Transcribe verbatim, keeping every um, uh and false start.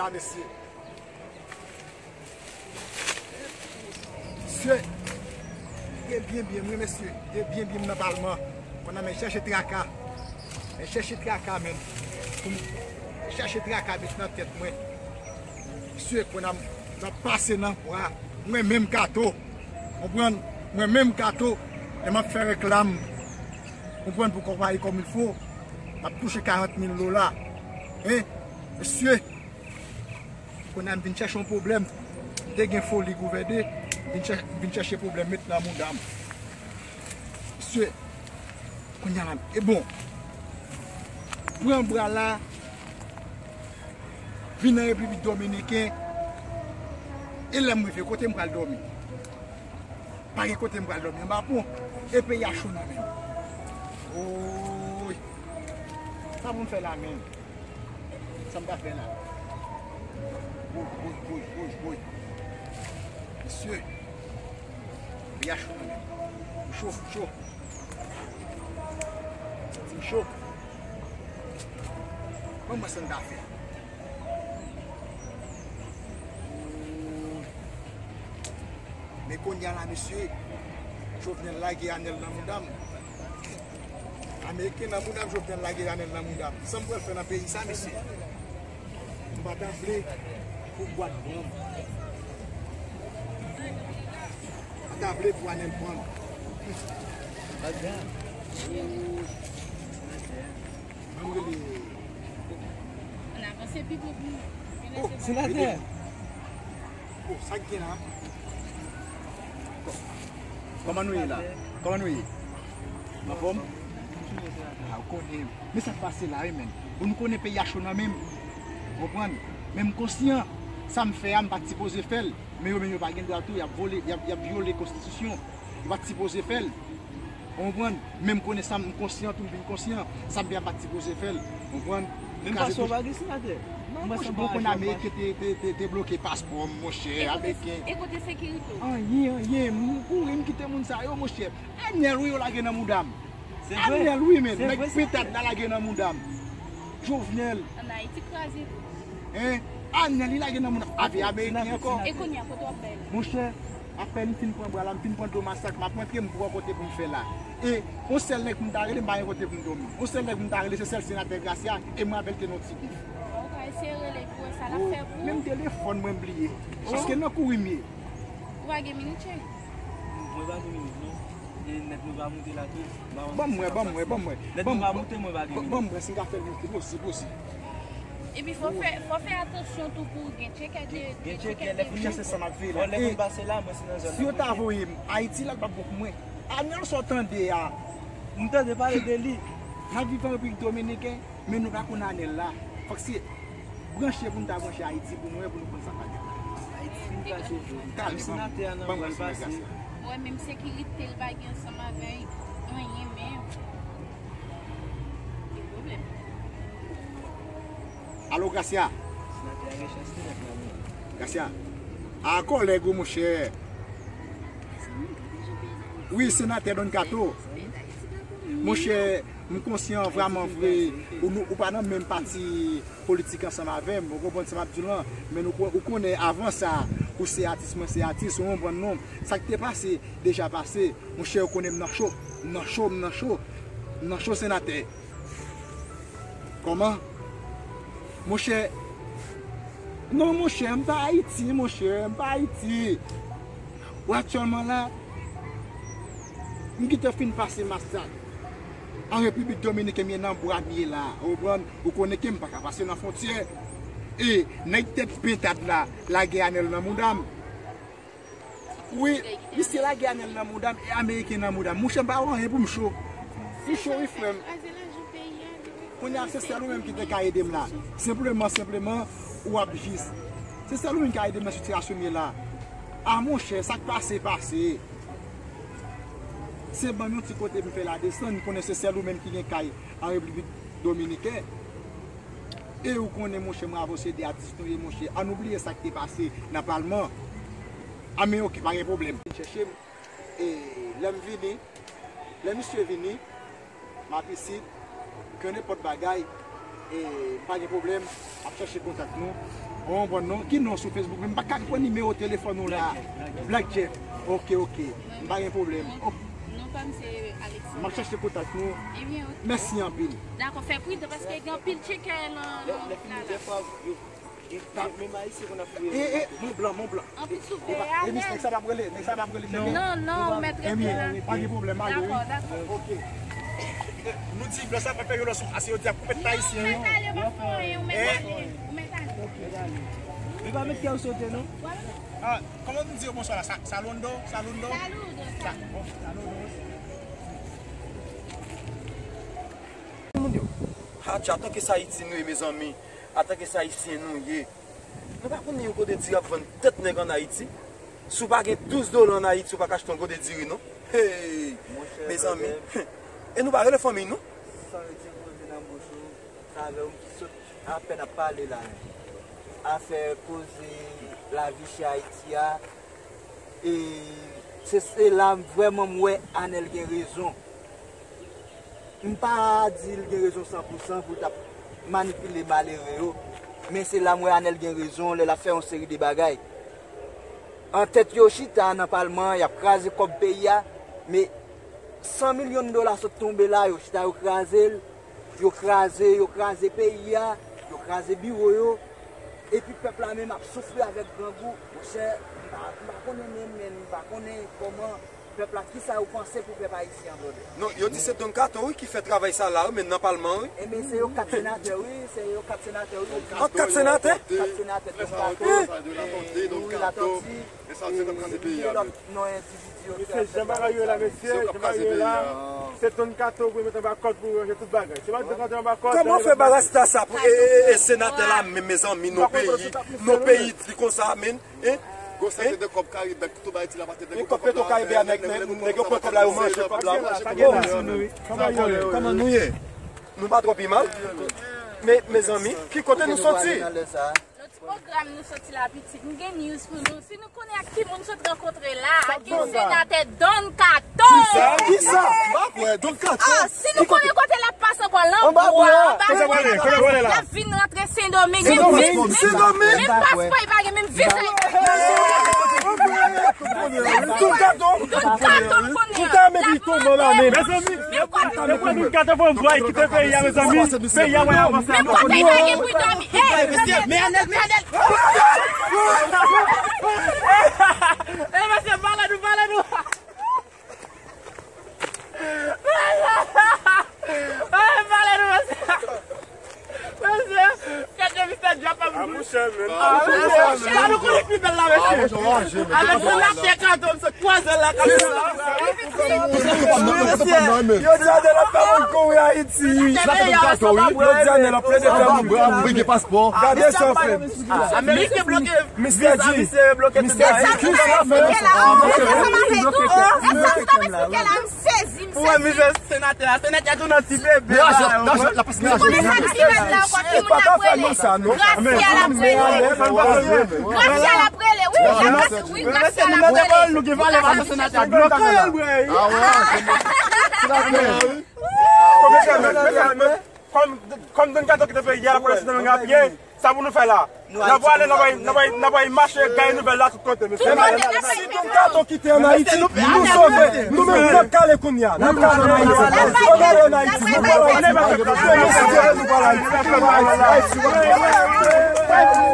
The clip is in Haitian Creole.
Ah, mesye. Mesye, li te byen byen m wi, mesye. Li te byen byen m nan palman. Konn a men chèche traka. Men chèche traka, men. Pou m chèche traka met nan tèt mwen. Mesye, konn a m ap pase nan bwa. Mwen menm Kato. Konprann? Mwen menm Kato. Lè m ap fè reklam. Konprann? Pou konpayi kòm il fo. M ap touche karant mil dola. Hein? Mesye. Kounye a m vin chèche yon pwoblèm. M te gen foli gouvène. M vin chè-, m vin chèche pwoblèm met nan mouda m. Mesye, kounye a la, e bon. Pran bra la, vin nan Repiblik Dominiken. E lè m rive, kote m pral dòmi? Pa gen kote m pral dòmi, anba pon. E peyi a cho nan men m. Woy. Sa pou m fè la menm? Sa m ka fè la? Woy, woy, woy, woy, woy. Mesye, peyi a cho nan men m. Cho, cho. Santi m cho. Ban m wè sa n ka fè. Men kounye a la, mesye, Jovenel lage Anèl nan mouda m. Ameriken nan mouda m, Jovenel lage Anèl nan mouda m. Sa m pral fè nan peyi sa, mesye? M pa ta vle pou bwat pran m. M pa ta vle pou Anèl pran m. Ban m rele. Ann avanse pi bon pou nou. Oh, senatè. Oh, sa k gen la? Kò-, kòman nou ye la? Kòman nou ye? Anfòm? Ah, ou konnen. Men sa k pase la, wi, men. Ou, nou konnen peyi a cho nan men m. Konprann? Men m konsyan, sa m fè a, m pa t sipoze fè l. Men yo menm yo pa gen dwa tou, y ap vole, y ap, y ap vyole konstitisyon. Yo pa t sipoze fè l. Ou konprann? Men m konnen sa, m konsyan tou, m vin konsyan. Sa m fè a, m pa t sipoze fè l. Ou konprann? Men m panse w pa gen senatè. Non, monchè, bon, konn Ameriken te, te, te, te bloke paspò m, monchè, Ameriken. E kote sekirite w? Anyen, anyen. M kouri, m kite moun sa yo, monchè. Anèl wi yo lage nan mouda m. Anèl wi, men. Nèg pentad la lage nan mouda m. Jovenel. Ann Ayiti kraze tou. Hein? Anèl li lage nan mouda m. Avè Ameriken ankò. E kounye a, kote w ap bay la? Monchè, apèn m fin pran bra la, m fin pran do masak, m ap rantre, m pran kote pou m fè la. E yon sèl nèg pou m ta rele, m pa gen kote pou m dòmi. Yon sèl nèg pou m ta rele, se sèl senatè Gracia, e mwen avè l te nan yon ti bif. Ou ka eseye rele l pou wè sa l ap fè pou ou. Menm telefòn mwen m bliye. Paske nan kouri m ye. Ou pa gen minit, cheri? Mwen pa gen minit, non. E nèt mwen pa moute la tou. Ban m wè, ban m wè, ban m wè. Nèt mwen pa moute, mwen pa gen minit. Ban m wè si m ka fè l moute. Poze, poze. Epi fò fè, fò fè atansyon tou pou gen tcheke de, gen tcheke de. Monchè, se sa m ap veye la. Lè moun pase la, mwen se nan zòn nan. Si yo ta voye m Ayiti la, l p ap bon pou mwen. Anèl sa w tande a. M tande pale de li. N ap viv an Repiblik Dominiken. Men nou pa konn Anèl la. Fòk se branche pou n ta branche Ayiti pou nou wè, pou nou konn sa k pase la. Ayiti fin kraze vre. Menm senatè a nan bwal pase. Mwen menm sekirite l pa gen ansanm avè anyen menm. Gen pwoblèm. Alo, Gracia. Senatè a gen chans li nèt la menm. Gracia. A kòlèg ou, monchè. Wi, senatè Don Kato. Monchè, m konsyan vrèman vre, ou, nou, ou pa nan menm pati politik ansanm avè m, ou konprann sa m ap di w lan, men nou, ou konnen avan sa, ou se atis, mwen se atis, ou konprann non. Sa k te pase, deja pase, monchè, ou konnen m nan cho, m nan cho, m nan cho, m nan cho, senatè. Kòman? Monchè, non, monchè, m pa Ayiti, monchè, m pa Ayiti. Ou aktyèlman la, m gentan fin pase masak. An Repiblik Dominiken, m ye nan bwa m ye la. Ou konprann? Ou konnen ke m pa ka pase nan fwontyè. E nèg tèt pentad la, lage Anèl nan mouda m. Wi, misye lage Anèl nan mouda m e Ameriken nan mouda m. Monchè, m pa wè anyen pou m cho. M cho, wi, frè m. Kounye a, se sèl ou menm ki te ka ede m la. Senpleman, senpleman, w ap jis. Se sèl ou menm ki ka ede m nan sitiyasyon m ye la. A, monchè, sa k pase, pase. Se ban m yon ti kote pou m fè la desann, m konnen se sèl ou menm ki gen kay an Repiblik Dominiken. E ou konnen, monchè, mwen avè w se de atis nou ye, monchè. Ann oubliye sa k te pase nan palman. A, men oke, pa gen pwoblèm. Vin chèche m. E lè m vini, lè misye vini, m ap isit, ke nenpòt bagay, e m pa gen pwoblèm, ap chèche kontak nou. Ou konprann non? Ki non sou Facebook? Men m pa ka pran nimewo telefòn ou la. Black Jeff. Ok, ok. M pa gen pwoblèm. Ok. Non pa m se Alexandra. M ap chèche kontak nou. Ebyen, ok. Mèsi anpil. Dakò, fè pridan paske gen anpil tchekè nan, nan wout la la. Menm Ayisyen konn ap fouye. E, e, Mont Blanc, Mont Blanc. Anpil soufle. E pa, e mis, nèg sa p ap rele, nèg sa p ap rele tcheke. Non, non, ou mèt rete la. Ebyen, pa gen pwoblèm, ale, wi. Dakò, dakò. Ok. Nou di, lè sa pa fè yo lòs ase yo di ap koupe tayisyen yo. Ou mèt ale, pa fè anyen, ou mèt ale, ou mèt ale. Li pa met kè w sote, non? Ah, kòman nou di yo bonswa la? Sa-, saludo, saludo. Saludo, saludo. Bon, saludo. Moun yo. Atcha, antanke sa Ayiti nou ye, mezanmi. Antanke sa Ayisyen nou ye. Nou pa konnen yon kote diri ap vann tèt nèg ann Ayiti. Si w pa gen douz dola ann Ayiti, ou pa ka achte yon kote diri, non. Hey, mezanmi. E nou pa rele fanmi nou? San retire koze nan bouch ou, sa avè w m ki sot apèn ap pale la. Afè koze lavi chè Ayiti a, e se, se la vrèman m wè Anèl gen rezon. M pa di l gen rezon san pou san pou l t ap manipile malere yo, men se la m wè Anèl gen rezon lè l ap fè yon seri de bagay. Antèt yo chita nan palman, y ap kraze kòb peyi a, men san milyon dola sot tonbe la, yo chita, yo kraze l, yo kraze, yo kraze peyi a, yo kraze biwo yo, epi pèp la menm ap soufri avèk grangou. Monchè, m pa, m pa konnen menm, men m pa konnen kòman pèp la, kisa yo panse pou pèp ayisyen an, brother? Non, yo di se Don Kato, wi, ki fè travay sa la, wi, men nan palman, wi. Enben, se yo kat senatè, wi, se yo kat senatè, wi. An kat senatè? Kat senatè, Don Kato, e, wi, Latòti, e, wi, lòt non endividi yo ki ap fè bagay sa. Mesye, jan bagay yo la, mesye, jan bagay yo la, se Don Kato pou yo met anba kòd pou yo ranje tout bagay. Se pa Don Kato anba kòd. Kòman fè barasta sa pou, e, e, e, senatè la, men, mezanmi, non peyi, non peyi di konsa, men. Hein? Gwo sante de kòb Karibèk, tout Ayiti la pa te de kòb Petro Karibè a, nèg, nèg, nèg yo pran kòb la, yo manje kòb la, wi. Kòman nou ye? Nou pa twò pi mal? Men, mezanmi, ki kote nou soti? Nan ti pwogram nou soti la, pitit, m gen news pou nou. Si nou konnen ak ki moun sot rankontre la, ak ki senatè Don Kato. Kisa? Kisa? M pa kwè, Don Kato. Ah, si nou konnen kote l ap pase ankò, Lanbwa, anba bwa, l ap vin rantre Sendomeng. Sendomeng? Sendomeng? Menm paspò li pa gen, menm viza li pa gen. Don Kato? Don Kato m konnen. Tout a men li tonbe la menm. Mezanmi, e pran Don Kato pou yon bwa, li kite peyi a, mezanmi. Peyi a wè avanse. Menm kote li pa gen pou dòmi. Ey! Mesye, men Anèl, men Anèl. Ey, mesye, pale nou, pale nou. Ay, pale nou, mesye. Mesye, gade Mistè Djap ap. Ah, mouche, men. Ah, mouche, mouche. La nou konnen ki bèl la, mesye. Avèk senatè Kato, m sot kwaze l la, Kato. Mesye, yo di Anèl ap fè moun kouri Ayiti. Yo di Anèl ap plede fè moun kouri. Gade sa, frè. Ameriken bloke. Mistè G, Mistè G, ki sa fè nou sa? Pou wè mizè senatè a, senatè a tou nan ti bebe la. Ou pa ka fè nou sa, non. Gracia l ap rele, wi. Gracia l ap rele, wi. Gracia l ap rele. Nou gen valè pa senatè a. Bloke l, wi. Kòm, kòm Don Kato kite peyi a, l ap rete Sendomeng a pye, sa pou nou fè la? N ap prale, n ap al, n ap al, n ap al mache, gaye nouvèl la tout kote, mesye. Si Don Kato kite ann Ayiti, nou sove. Nou menm, n ap kale kounye a. N ap kale ann Ayiti. Ann ale ann Ayiti. Nou pral Ayiti. Demen, si Dye vle, nou pral Ayiti. Nou pral Ayiti. Ayiti.